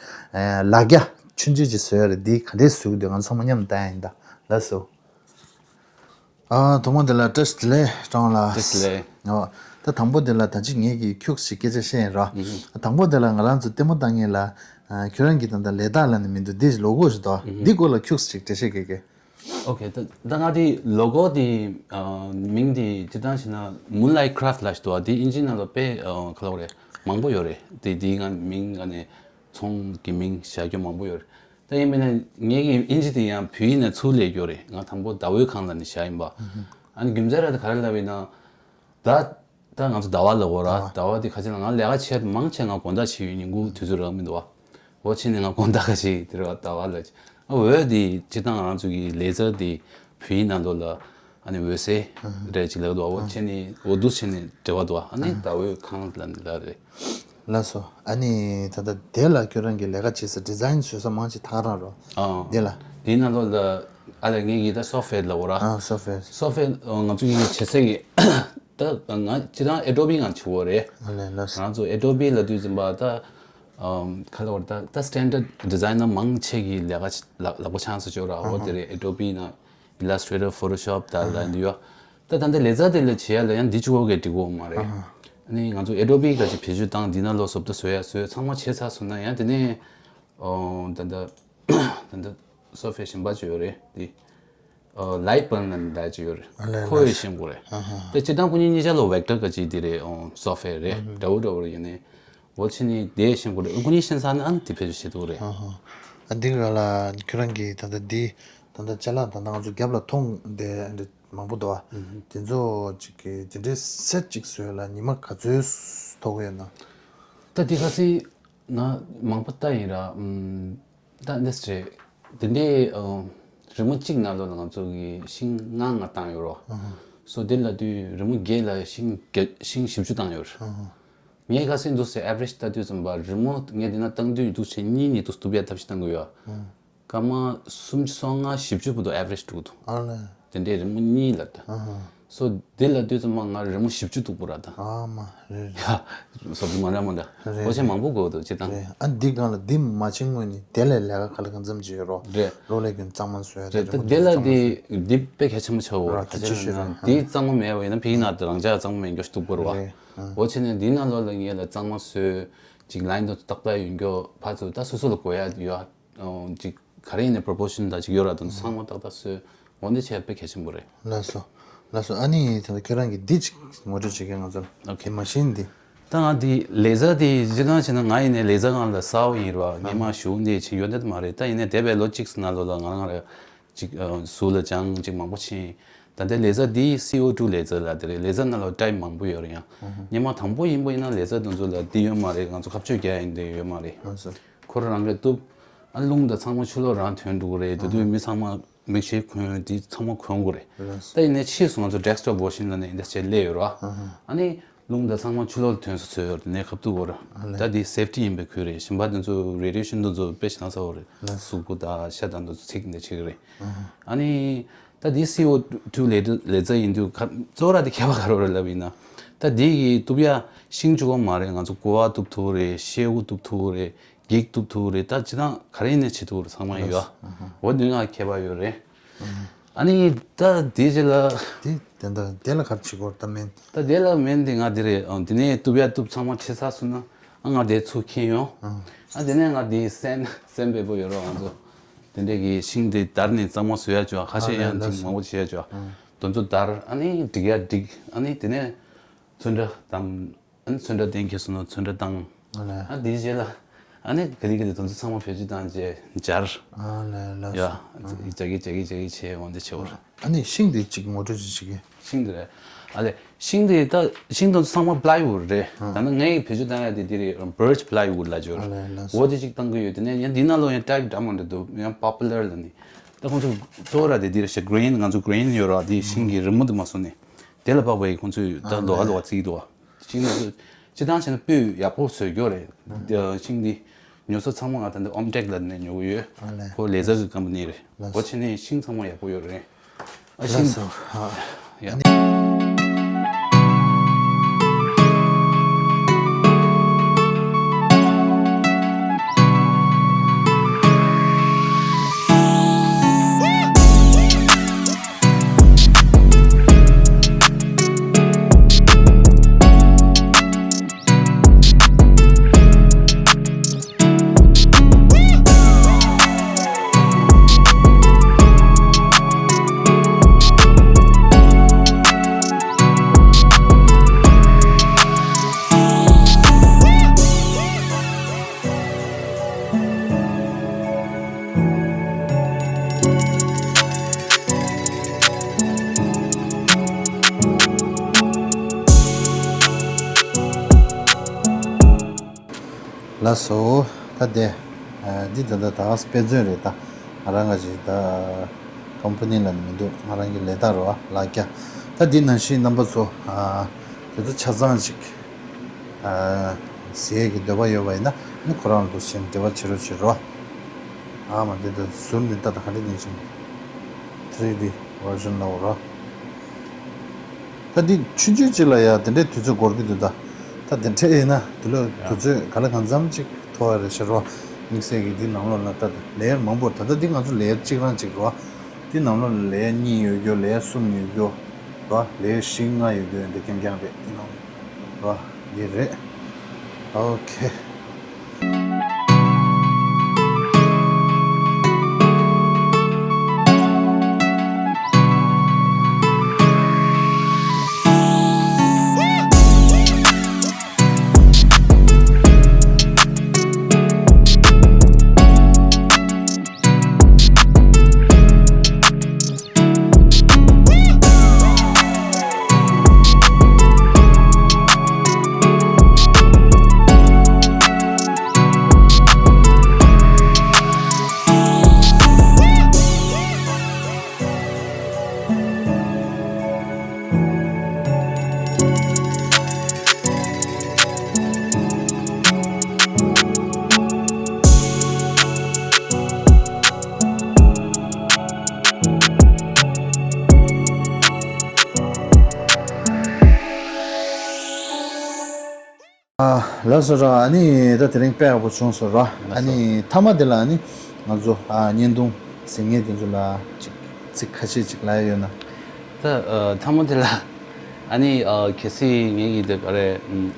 ལག་རྒྱ་ཆུང་ཆུང་ཅིག་བཟོས་ཡ་རེད། འདི་ག་འདྲས་བཟོས་ཀྱི་འདུག་ང་ཚོ་ཚང་མ་མཉམ་དུ་ལྟ་ཡ་ཡིན་ད། ལགས་སོ། ཨ་ཐོག་མ་འདི་ལ་བཀྲ་ཤིས་བདེ་ལེགས་ཀྲང་ལགས། བཀྲ་ཤིས་བདེ་ལེགས། ཨོ། ད་དང་པོ་འདི་ལ་ད་ཅི་ངེད་ཀྱིས་ཁྱུགས་ཤིག་སྐད་ཆ་བཤད་ཡིན་རོགས། ཨ་དང་པོ་འདི་ལ་ང་རང་ཚོ་ལྟད་མོ་ལྟ་མཁན་ལ་ཨ་ཁྱོད་རང་གི་ད་ལྟ་ལས་རྟགས་ལ་ནི་མི་འདུག་འདི་ལོ་གོ་ཞིག་འདུག་འདི་སྐོར་ལ་ཁྱུགས་ཤིག་འགྲེལ་བཤད་གེ་གེ། ཨོ་ཁེ། ད་ད་ང་དེ་ལོ་གོ་དེ་ཨ་མིང་དེ་སྤྱིར་བཏང་བྱས་ན་Moonlight Craft ལབ་ཞིག་འདུག་ཨ་དེ་ཨིན་ཇི་ནང་ལ་དཔེ་ཨ་ག་ལབ་དགོས་རེད། མང་པོ་ཡོད་རེད། དེ་དེའི་ང་མིང་ང་ནས་ཚོང་གི་མིང་བཞག་རྒྱུ་མང་པོ་ཡོད་རེད། ད་ཡིན་པས་ན་ངེད་ཀྱི་ཨིན་ཇི་དེ་ཡང་བོད་ཡིག་ནས་ཚུར་ལེན་རྒྱུ་རེད། ང་དང་པོ་ཟླ་འོད་ཁང་ལབ་ནས་བཞག་ཡིན་པ། ཨ་ནི་རྒྱུ་མཚན་ར་དེ་ག་རེ་ལབ་ཡིན་ན། ད་ད་ང་ཚོ་ཟླ་བ་ལབ་དགོས་ར། ཟླ་བ། ཟླ་བ་དེ་ཁ་ཆེ་ལ་ང་ལས་ཀ་བྱེད་མང་ཆེ་ང་དགོང་དག་བྱེད་ཡོད། ཉིན་གུང་དུས་ཚོད་རག་མི་འདུག་བ། འོ་ཕྱིན་ནས་ང་དགོང་དག་ག་ཞིག་དེ་རེད་བ། ཟླ་བ་ལ་ཅིག་ཨ་འོད་དེ་སྤྱིར་བཏང་ང་རང་ཚོ་གི་ལེ་ཛར་དེ་བོད་ཡིག་ནང་ལོགས་ལ་ཨ་ནི་འོད་ཟེར་རེད་ཅིག་ལབ་འདུག་འོ་ཕྱིན་ནས་འོ་འདུག་ཕྱིན་ནས་འབྲེལ་བ་འདུག་ཨ་ནི་ཟླ་འོད་ཁང་ལ་ནི་ལ་རེད། ལགས་སོ། ཨ་ནི་ད་ལྟ་དེ་ལ་ཁྱོད་རང་གི་ལས་ཀ་བྱེད་ས་ཌི་ཛའིན་བཟོ་ས་མང་ཆེ་ཐག་རང་རོ། ཨ་དེ་ལ། དེའི་ནང་ལོགས་ལ་ཨ་ལས་ངེད་ཀྱི་ད་སོཕ་ཝེར་ལབ་དགོས་ར། ཨ་སོཕ་ཝེར། སོཕ་ཝེར་ང་ཚོ་གི་བྱེད་ས་གི་ད་ང་སྤྱིར་བཏང་Adobe ང་བྱེད་དགོས་རེད། ཨ་ལས་ལགས་སོ། ང་ཚོ་Adobe ལབ་དུས་ཙམ་པ་ད་ཨམ་ག་ལབ་དགོས་རེད། ད་ད་standard designer མང་ཆེ་གི་ལས་ཀ་ལག་ལག་པ་ཆགས་ས་ཅིག་ཡོད་ར། འོ་དེ་རེད། Adobe ནང་Illustrator, Photoshop ད་ལ་འདི་ཡོད། ད་ད་ལྟ་ལེ་ཛར་དེ་ལ་བྱེད་ཡ་ལ་ཡང་འདི་གཅིག་པོ་གས་འགྲིག་གོ་མ་རེད། ཨ་ནི་ང་ཚོ་Adobe ག་ཅིག་བེད་སྤྱོད་བཏང་འདི་ན་ལོ་བཟོ་ལྟ་བཟོ་ཡ་བཟོས་ཚང་མ་བྱས་ཚར་སོང་ན་ཡང་དེ་ནས་ཨོ་ད་ལྟ་ད་ལྟ་སོཕ་ཝེར་གཞན་པ་ཅིག་ཡོད་རེད། འདི་ཨོ་Lightburn ལབ་འདྲ་ཅིག་ཡོད་རེད། ཨ་ལས་ཁོ་ཡོད་ལགས། ཤེས་དགོས་རེད། ཨ་ཧ། ད་སྤྱིར་བཏང་ཁོ་གཉིས་གཉིས་ཆ་ལ་Vector ག་ཅིག་འདི་རེད། ཨོ་སོཕ་ཝེར་རེད། འདྲ་བོ་འདྲ་བོ་རེད། ཡིན་ནའི་འོ་ཕྱིན་ནས་དེ་ཤེས་དགོས་རེད། ཁོ་གཉིས་ཤེས་ཚར་ན་ཨ་ནི་དེ་བེད་སྤྱོད་བྱེད་ཐུབ་རེད། ཨ་ཧ། ཨ་འདི་ག་ལ་ཁྱོད་རང་གིས་ད་ལྟ་འདི་ད་ལྟ་ཅ་ལག་ད་ལྟ་ང་ཚོ་རྒྱབ་ལ་མཐོང་དེ་འདྲ་མང་པོ་འདུག་ཨ། ཨུ་ཧུ། དེ་ཚོ་ཅིག་གི་དེ་འདྲའི་སེ་ཊི་ཅིག་བཟོས་ལ་ཉི་མ་ག་ཚོད་ཐོགས་ཡོད་ན། ད་འདི་ཁ་སང་ང་མང་པོ་ལྟ་ཡིན་ར། ཨུམ། ད་འདི་སེ་ཊི་དེ་འདྲའི་ཨ་རི་མོ་གཅིག་ནང་ལོགས་ལ་ང་ཚོ་གི་ཤིང་ལྔ་ལྔ་བཏང་ཡོད་རོ། ཨུ་ཧུ། སོ་དེ་ལ་དུས་རི་མོ་བརྒྱད་ལ་ཤིང་བརྒྱད་ཤིང་བཞི་བཅུ་བཏང་ཡོད་རེད། ཨུ་ཧུ། ངས་ཁ་སང་འདུག་སེ་ཨེ་ཝ་རེཇ་ལྟ་དུས་ཙམ་པ་རི་མོ་ངས་འདི་ན་བཏང་དུས་འདུག་ཆེན་གཉིས་གཉིས་འདུག་སྟུབ་ཡ་ཐབས་ཤེས་བཏང་གི་ཡོད། ཨུ། སྐར་མ་སུམ་ཅུ་སོ་ལྔ་བཞི་བཅུ་བར་དུ་ཨེ་ཝ་རེཇ་འདུག་འདུག་ཨ་ལས། དེ་འདྲའི་རི་མོ་གཉིས་ལ་ད། ཨ་ཧ། སོ་དེ་ལ་དུས་ཙམ་པ་ང་རི་མོ་བཞི་བཅུ་འདུག་པོ་ར་ད། ཨ་མ་རེད་རེད། ཡ། སོ་དུ་མ་འདྲ་མ་འདྲ། རེད། ཨོ་ཆེ་མང་པོ་དགོས་འདུག་སྤྱིར་བཏང་། རེད། ཨ་འདི་སྒང་ལ་འདི་མ་བྱེད་སྔོན་ནས་དེ་ལས་ལས་ཀ་ག་ལ་གང་འཚམ་བྱེད་ཡོད་རོ། རེད། རོ་ལས་ཀྱི་གཙང་མ་བཟོས་རེད། རེད། ད་དེ་ལ་འདི་འདི་དཔེ་གལ་ཆེན་པོ་ཆགས་འོ་ར། ར་གལ་ཆེ་ཤོས་རེད། འདི་གཙང་མ་མེད་པ་ཡིན་ན་ཕ་གི་ནང་དུ་རང་ཅག་གཙང་མ་མེད་འགྱོ་ཤི་འདུག་པོ་ར་བ། རེད། ཨ། ཨོ་ཆེ་ནས་འདི་ནང་ལོགས་ལ་ངས་ལ་གཙང་མ་བཟོས་ཅིག་ལ་ཡིན་དུ་ཏག་ཏག་ཡོད་འགྱོ་ཕ་ཚོ་ད་སོ་སོ་ལ་དགོས་ཡ་ཡོད། ཅིག་ག་རེ་ཡིན་ནའི་པོ་རོ་པོར་ཤན་ད་ཅིག་ཡོད་ར་དང་ཚང་མ་ཏག་ཏག་བཟོས། འོ་འདི་བྱས་དཔེ་གལ་ཆེན་པོ་རེད། ལགས་སོ། ལགས་སོ། ཨ་ནི་ད་ལྟ་ཁྱོད་རང་གིས་འདི་ཅིག་ངོ་སྤྲོད་བྱེད་མཁན་ང་ཚོར། ཨོ་ཁེ། མ་ཤེས་འདི། ད་ང་འདི་ལེ་ཛར་འདི་སྤྱིར་བཏང་བྱས་ན་ང་ཡིན་ནའི་ལེ་ཛར་སྒང་ལ་གསར་པ་ཡིན་ར་བ། ངས་མ་ཞུ་འདི་ཅིག་ཡོད་འདི་མ་རེད། ད་ཡིན་ནའི་འདས་པའི་ལོ་གཅིག་ཙམ་ནང་ལོགས་ལ་ང་རང་ར་ཅིག་ཟུར་ལ་སྦྱངས་ཅིག་མང་པོ་ཕྱིན། ད་ལྟའི་ལེ་ཛར་འདི་སི་ཨོ་ཊུ་ལེ་ཛར་ལ་དེ་རེད། ལེ་ཛར་ནང་ལོགས་ཊའིབ་མང་པོ་ཡོད་རེད་ཡང་། སྔོན་མ་དང་པོ་ཡིན་པ་ཡིན་ན་ལེ་ཛར་དེ་ཚོ་ལ་འདི་ཡོད་མ་རེད། ང་ཚོ་ཁ་གཅོད་རྒྱག་ཡ་འདི་ཡོད་མ་རེད། ལགས་སོ། ཁོ་རང་རང་གིས་གཏུབ། ཨ་རླུང་དང་ཚང་མ་ཕྱི་ལོགས་རང་ཐོན་འགྲོ་གི་རེད། དེ་དུས་མི་ཚང་མ་མིག་ཤེལ་གོན་དེ་ཚང་མ་གོན་དགོས་རེད། ལགས་སོ། ད་ཡིན་ནའི་ཕྱིས་སུ་ང་ཚོ་ཌེ་སི་ཊོབ་ཝར་ཤན་ལ་ནས་འདི་བྱས་སླེབས་ཡོད་ར། ཨ་ནི་རླུང་དང་ཚང་མ་ཕྱི་ལོགས་ལ་ཐོན་ས་བཟོས་ཡོད་རེད། ནས་ཁ་ཐུག་གོ་ར། ཨ་ལས། ད་འདི་སེབ་ཊི་ཡིན་པའི་ཁུལ་རེད། གཞན་པ་དེ་ཚོ་རེ་ཌི་ཡེ་ཤན་དེ་ཚོ་དཔེ་ཞེ་དྲག་ཚ་བོ་རེད། ལགས་སོ། གཟུགས་པོ་དང་ཤ་དང་དེ་ཚོ་ཚིག་འདི་བྱེད་ཀྱི་རེད། ཨ་ནི་ད་འདི་སི་ཨོ་ཊུ་ལེ་ཛར་ཡིན་དུས་ཁ་གཙོ་བོ་ར་དེ་ཁྱད་པར་ག་རེ་རེད་ལབ་ཡིན་ན། ད་འདི་གི་གཏུབ་ཡ་ཤིང་གཅིག་པོ་མ་རེད། ང་ཚོ་ཀོ་བ་གཏུབ་ཐུབ་རེད། ཤེལ་སྒོ་གཏུབ་ཐུབ་རེད། འགྱིག་གཏུབ་ཐུབ་རེད། ད་སྤྱིར་བཏང་ག་རེ་ཡིན་ནའི་བྱེད་ཐུབ་རེད། ཚང་མ་ཡོད། ལགས་སོ། འོ་འདི་ང་ཁྱད་པར་ཡོད་རེད། ཨ་ནི་ད་དེ་རྗེས་ལ། དེ་དེ་འདྲ་དེ་ལ་ག་རེ་བྱེད་དགོས་རེད་ད་མིན། ད་དེ་ལ་མིན་དེ་ང་དེ་རེད། ཨ་དེ་ནས་གཏུབ་ཡ་གཏུབ་ཚང་མ་བྱེད་ཚར་སོང་ན་ཨ་ང་དེ་ཚུར་འཁྱེར་ཡོང་། ཨ་དེ་ནས་ང་དེ་སན་སན་པེ་པོ་ཡོད་རོགས་ང་ཚོ་དེ་འདྲས་ཀྱི་ཤིང་དེ་དར་ནས་གཙང་མ་བཟོ་ཡ་བྱོས། ཁ་ཤས་ཡང་ཅིག་མང་པོ་བྱེད་ཡ་བྱོས། དེ་ཚོ་བརྡར། ཨ་ནི་འགྲིག་ཡ་འགྲིག་ཨ་ནི་དེ་ནས་ཚོན་ཁྲ་དང་། ཨ་ནི་ཚོན་ཁྲ་གཏན་འཁེལ་སོང་ན་ཚོན་ཁྲ་བཏང་། ཨ་ལས། ཨ་དེའི་རྗེས་ལ་ཨ་ནི་ག་ལེ་ག་ལེ་དེ་ཚོ་ཚང་མ་བེད་སྤྱོད་བཏང་རྗེས་སྦྱར། ཨ་ལས་ལགས་ཡ། སོ། ཨ། སྦྱར་གི་སྦྱར་གི་སྦྱར་གི་བྱས་འོན་ཏེ་བྱེད་བར། ཨ་ནི་ཤིང་དེ་གཅིག་ངོ་སྤྲོད་ཅིག་བྱེད་ཀྱི། ཤིང་དེ་རེད། ཨ་ལས། ཤིང་དེ་ད་ཤིང་དེ་ཚང་མ་པ་ལའི་ཝུཌ་རེད། ཨ། ད་ནི་ངའི་བེད་སྤྱོད་བཏང་ཡ་དེ་འདི་རེད། བིརཆ་པ་ལའི་ཝུཌ་ལབ་ཀྱི་ཡོད་རེད། ཨ་ལས་ལགས་སོ། འོ་དེ་གཅིག་བཏང་གི་ཡོད། དེ་ནས་ཡང་འདི་ནང་ལོགས་ཡང་ཊའིབ་འདྲ་མི་འདྲ་འདུག་ཡང་པོ་པུ་ལར་ལབ་ནི། ད་ཁོང་ཚོ་གཙོ་བོ་ར་དེ་འདི་རེད་ཤག་གྷི་རིན། ང་ཚོ་གྷི་རིན་ཡོད་ར། དེ་ཤིང་གི་རི་མོ་དེ་མ་བཟོ་ནས་དེ་ལ་དཔག་པའི་ཁོང་ཚོས་ད་ཨ་ལོགས་ཀ་ལོགས་ཀ་བརྩི་གི་འདུག་བ། ཤིང་ནི་སྤྱིར་བཏང་བྱས་ན་སྤུས་ཡག་པོ་བཟོ་རྒྱུ་རེད། ཤིང་འདི་ཉོ་ས་ཚང་མ་ང་ད་ལྟ་ཨོམ་ཊེག་ལབ་ནས་ཉོ་གི་ཡོད། ཨ་ལས། ཁོ་ལེ་ཛར་གི་ཀམ་པ་ནི་རེད། ལགས། འོ་བྱས་ནས་ཤིང་ཚང་མ་ཡག་པོ་ཡོད་རེད། ཨ་ཤིང་། ལགས་སོ། ཨ། ཡ། ལགས་སོ། ད་དེ། ཨ། འདི་ད་ལྟ་ད་དཔེ་མཚོན་རེད། ད་ང་རང་ག་ཅིག་ད་ཀམ་པ་ནི་ལ་ནི་མི་འདུག་ང་རང་གི་ལས་རྟགས་རེད་བ། ལག་རྒྱ། ད་འདི་ནང་བཞིན་རྣམ་པ་ཚོ། ཨ། དེ་ཚོ་ཆ་ཚང་ཅིག་ཨ། གཟིགས་ཀྱི་འདོད་པ་ཡོད་པ་ཡིན་ན་ནི་ཁོ་རང་ལ་འདུག་སེ་འབྲེལ་བ་བྱེད་རོགས་བྱེད་རོགས། ཨ་མ་འདི་ད་ཟུར་ནས་ལྟ་ད་ག་འདྲ་ཉིན་ཅིག་ཐི་རི་ཌི་ཝར་ཤན་ལ་འོ་རོགས། ད་འདི་ཆུང་ཆུང་ཅིག་ལ་ཡ་དེ་འདྲའི་དུས་ཚོད་འགོར་གྱི་འདུག་ད་ད་དེ་འདྲ་ཡིན་ན་དེ་ལོ་དུས་ཚོད་ག་ལ་གང་འཚམ་ཅིག་ཐོག་ཡ་རེད་ཤག་རོ། དམིགས་བསལ་གྱི་འདི་ནང་ལོགས་ལ་ད་ལེ་ཡར་མང་པོ། ད་ལྟ་འདི་ང་ཚོ་ལེ་ཡར་གཅིག་རང་གཅིག་རོ། འདི་ནང་ལོགས་ལ་ལེ་ཡར་གཉིས་ཡོད་རྒྱུ། ལེ་ཡར་གསུམ་ཡོད་རྒྱུ་རོ། ལེ་ཡར་བཞི་ལྔ་ཡོད་རྒྱུ་འདི་རྐྱང་རྐྱང་རེད། འདི་ནང་རོ། འདི་རེད། ཨོ་ཁེ། ཨ། ལགས་སོ་ར། ཨ་ནི་ད་དེ་རིང་དཔེ་ཡག་པོ་བྱུང་སོང་ར། ལགས་སོ། ཨ་ནི་མཐའ་མ་དེ་ལ་ཨ་ནི་ང་ཚོ། ཨ། བརྙན་ཐུང་གཟིགས་མཁན་དེ་ཚོ་ལ་ཅིག་ཚིག་ཁ་ཤས་ཅིག་ལབ་ཡ་ཡོད་ན། ད། ཨ། མཐའ་མ་དེ་ལ་ཨ་ནི། ཨ། གལ་སྲིད་ངེད་ཀྱི་དེ་ག་རེ།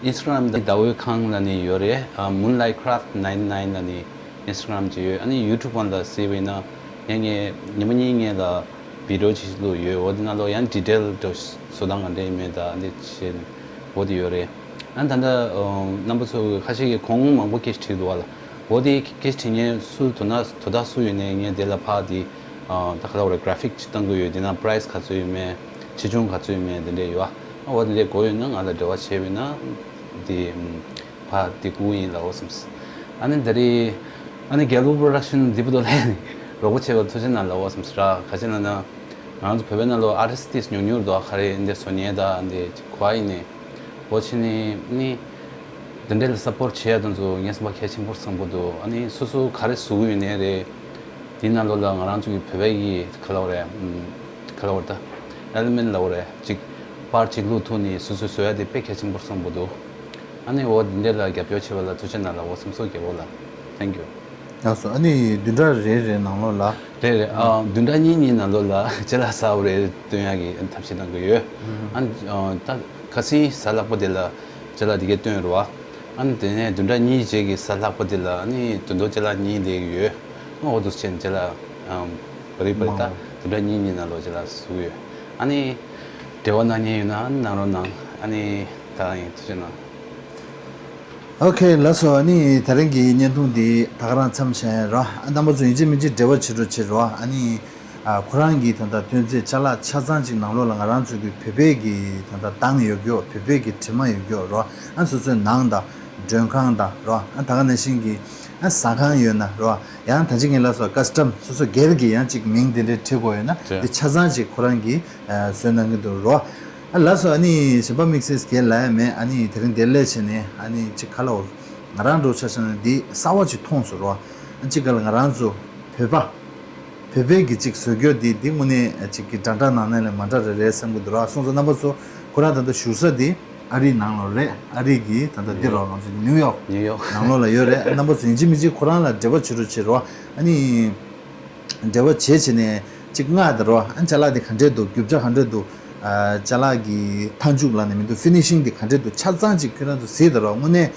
ཨིན་སི་ཊ་གྷ་རམ་དང་ཟླ་འོད་ཁང་ལབ་ནས་ཡོད་རེད། ཨ། Moonlight Craft nine nine ལབ་ནས་ཨིན་སི་ཊ་གྷ་རམ་ཅིག་ཡོད། ཨ་ནི་ཡུ་ཊུབ་ལ་གཟིགས་པ་ཡིན་ན་ངས་ངས་ཉི་མ་གཉིས་སྔོན་ལ་བི་ཌི་ཡོ་ཅིག་བླུགས་ཡོད། འོ་དེ་ནང་ལོགས་ཡང་ཌི་ཊེལ་འདྲ་བཟོ་སྟངས་ག་འདྲ་ཡིན་མིན་དང་འདི་བྱས། འོ་དེ་ཡོད་རེད། ཨ་ནི་ད་ལྟ། ཨ། རྣམ་པ་ཚོ་ཁ་ཤས་ཀྱིས་གོང་མང་པོ་སྐད་ཆ་དྲིས་འདུག་བ་ལ། འོ་དེ་སྐད་ཆ་དྲིས་མཁན་སུ་དོ་སྣང་དོ་བདག་སུ་ཡོད་ནའི་ངས་དེ་ལ་ཕར་དེ། ཨ། ད་ག་ལབ་དགོས་རེད། གྷ་ར་ཕིག་ཅིག་བཏང་གི་ཡོད། དེ་ནང་པ་རའི་སི་ག་ཚོད་ཡོད་མེད། ཆེ་ཆུང་ག་ཚོད་ཡོད་མེད་དེ་འདྲས་ཡོད། ཨ། འོ་དེ་འདྲས་དགོས་ཡོད་ན་ང་ལ་འབྲེལ་བ་བྱས་པ་ཡིན་ན་དེ། ཨ། ཕར་དེ་བསྐུར་ཡིན་ལབ་འོ་བསམས། ཨ་ནི་ད་རེས་ཨ་ནི་རྒྱལ་པོ་པོ་རོ་ཌག་ཤན་འདི་བར་དུ་ལ་ནི་རོགས་པ་བྱས་པར་ཐུགས་རྗེ་གནང་ལབ་འོ་བསམས་ར། ག་ཅི་ལབ་ན། ང་ཚོ་བོད་པའི་ནང་ལོགས་ཨར་ཊིསི་ཊི་ཉུང་ཉུང་འདུག་ག་རེ་འདི་བཟོ་མཁན་དང་འདི་གོ་བ་ཡིན་ནི། འོ་བྱས་ནི་ནི། འདི་འདྲའི་ལ་སབ་པོར་ཊི་བྱེད་ཡ་དེ་ཚོ་ངས་བསམ་པ་གལ་ཆེན་པོ་བསམ་གྱི་འདུག་ཨ་ནི་སོ་སོ་ག་རེ་བཟོ་གི་ཡོད་ནའི་རེད། དེའི་ནང་ལོགས་ལ་ང་རང་ཚོ་གི་བོད་པའི་གི་ག་ལབ་དགོས་རེད། ཨམ། ག་ལབ་དགོས་རེད་ད། ཨེ་ལི་མེན་ཊི་ལབ་དགོས་རེད། ཅིག་པར་གཅིག་བླུགས་ཐུབ་ནི་སོ་སོས་བཟོ་ཡ་དེ་དཔེ་གལ་ཆེན་པོ་བསམ་གྱི་འདུག་ཨ་ནི་འོ་འདི་འདྲའི་ལ་རྒྱབ་སྐྱོར་བྱེད་པ་ལ་ཐུགས་རྗེ་གནང་ལབ་འོ་བསམས་སོ། རྒྱལ་པོ་ལ། Thank you། ལགས་སོ། ཨ་ནི་བདུན་ཕྲག་རེ་རེ་ནང་ལོགས་ལ། རེད་རེད། ཨ། བདུན་ཕྲག་གཉིས་གཉིས་ནང་ལོགས་ལ་ཅ་ལག་གཟའ་ཨོ་རེ་སྟོན་ཡག་གི་ཐབས་ཤེས་གནང་གི་ཡོད། ཨ་ནི། ཨ། ད་ཁ་སང་གཟའ་ལྷག་པ་དེ་ལ་ཅ་ལག་དེ་གས་སྟོན་རེད་བ། ཨ་ནི་དེ་ནས་བདུན་ཕྲག་གཉིས་རྗེས་ཀྱི་གཟའ་ལྷག་པ་དེ་ལ་ཨ་ནི་དོན་དུ་ཅ་ལག་གཉིས་སླེབས་ཀྱི་ཡོད། ཨ། འོ་འདུག་སེ་བྱས་ནས་ཅ་ལག་ཨམ། བ་རི་བ་རི་ད་མང་བ། བདུན་ཕྲག་གཉིས་གཉིས་ནང་ལོགས་ཅ་ལག་བཟོ་གི་ཡོད། ཨ་ནི་འབྲེལ་བ་གནང་མཁན་ཡོད་ན་ཨ་ནི་གནང་རོགས་གནང་། ཨ་ནི་ད་རང་ཡིན་ཐུགས་རྗེ་གནང་། ཨོ་ཁེ། ལགས་སོ། ཨ་ནི་དེ་རིང་གི་བརྙན་ཐུང་འདི་ད་ག་རང་མཚམས་བཞག་ཡ་རོ། ཨ་རྣམ་པ་ཚོ་ཡིན་གཅིག་མིན་གཅིག་འབྲེལ་བ་བྱེད་རོགས་བྱེད་རོ། ཨ་ནི་ཨ་ཁོ་རང་གི་ད་ལྟ་ཐོན་རྫས་ཅ་ལག་ཆ་ཚང་ཅིག་ནང་ལོགས་ལ་ང་རང་ཚོ་གི་བོད་པའི་གི་ད་ལྟ་གདངས་ཡོད་རྒྱུ། བོད་པའི་གི་དྲི་མ་ཡོད་རྒྱུ་རོ། ཨ་སོ་སོའི་ནང་དང་མགྲོན་ཁང་དང་རོ། ཨ་ད་ག་ནང་བཞིན་གི་ཨ་ཟ་ཁང་ཡོད་ན་རོ། ཡང་ད་ཅི་ངས་ལ་སོ་ཀ་སི་ཊམ་སོ་སོ་སྒེར་གྱི་ཡང་ཅིག་མིང་དེ་འདྲའི་བྲིས་དགོས་ཡོད་ན། ཅེས། དེ་ཆ་ཚང་ཅིག་ཁོ་རང་གིས་ཨ་བཟོས་གནང་གི་འདུག་རོ། ཨ་ལགས་སོ། ཨ་ནི་གཞན་པ་དམིགས་བསལ་སྒེར་ལ་ཡང་མེད། ཨ་ནི་དེ་རིང་དེ་ལས་བྱས་ནས་ཨ་ནི་ཅིག་ག་ལ་འོ། ང་རང་འགྲོ་ཆ་བཞག་ན་འདི་གསར་བ་ཅིག་མཐོང་སོང་རོ། ཨ་ཅིག་ག་ལ་ང་རང་ཚོ་བོད་པ་བོད་པའི་གི་ཅིག་བཟོ་བཀོད་འདི་འདི་དངོས་གནས་ཅིག་གི་འདྲ་འདྲ་ནང་ནས་ལས་མ་འདྲ་རེ་རེད་བསམ་གི་འདུག་ར། སོང་ཙང་རྣམ་པ་ཚོ་ཁོ་རང་ད་ལྟ་བཞུགས་ས་འདི་ཨ་རིའི་ནང་ལོགས་རེད། ཨ་རི་གི་ད་ལྟ་འདི་རོ། ང་ཚོ་ནིའུ་ཡོག་ནིའུ་ཡོག་ནང་ལོགས་ལ་ཡོད་རེད། རྣམ་པ་ཚོ་ཡིན་གཅིག་མིན་གཅིག་ཁོ་རང་ལ་འབྲེལ་བ་བྱེད་རོགས་བྱེད་རོགས། ཨ་ནི་འབྲེལ་བ་བྱེད་བྱེད་ནས་ཅིག་མངགས་དང་རོ། ཨ་ཅ་ལག་འདི་ག་འདྲས་འདུག་རྒྱུ་ཆ་ག་འདྲས་འདུག་ཨ་ཅ་ལག་གི་མཐའ་མཇུག་ལ་ནི་མི་འདུག་ཕི་ནི་ཤིང་འདི་ག་འདྲས་འདུག་ཆ་ཚང་ཅིག་ཁྱོད་རང་ཚོ་གཟིགས་དང་རོ། དངོས་གནས་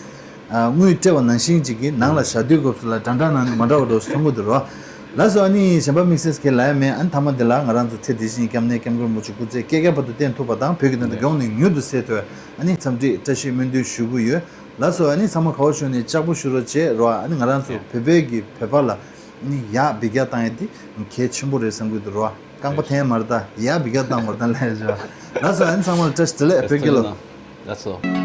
ཨ་དངུལ་སྤྲད་པ་ནང་བཞིན་ཅིག་གི་ནང་ལ་བཞག་དུས་སྐབས་སུ་ལ་འདྲ་འདྲ་ནང་མ་འདྲ་བ་འགྲོ་སོང་གི་འདུག་རོ། ལགས་སོ། ཨ་ནི་གཞན་པ་དམིགས་བསལ་གྱི་ལ་ཡ་མེད། ཨ་ནི་མཐའ་མ་འདི་ལ་ང་རང་ཚོ་ཚེ་འདི་བཞིན་སྐྱབས་གནས་སྐྱབས་མགོན་རིན་པོ་ཆེ་སྐུ་ཚེ་བསྐལ་བརྒྱ་བར་དུ་བརྟན་ཐུབ་པ་དང་བོད་ཀྱི་ནང་དུ་མགྱོགས་ནས་མྱུར་དུ་གསལ་ཐུབ། ཨ་ནི་འཚམས་འདྲི་བཀྲ་ཤིས་སྨོན་འདུན་ཞུ་གི་ཡོད། ལགས་སོ། ཨ་ནི་ཚང་མ་དགའ་བོ་བྱུང་ནས་ལྕགས་པོ་ཞུ་རོགས་བྱེད་རོགས། ཨ་ནི་ང་རང་ཚོ་བོད་པའི་གི་བོད་པ་ལ་ཨ་ནི་ཡག་འབུད་རྒྱག་བཏང་ཡ་དེ་གལ་ཆེན་པོ་རེད་བསམ་གྱི་འདུག་རོགས། རྐང་པ་འཐེན་མ་རེད་ད། ཡག་འབུད་རྒྱག་བཏང་མ་རེད་ད་ལས་བྱ། ལགས་སོ། ཨ་ནི་ཚང་མ་ལ་བཀྲ་ཤིས་བདེ་ལེགས། བོད་རྒྱལ་ལོ། ལགས་སོ།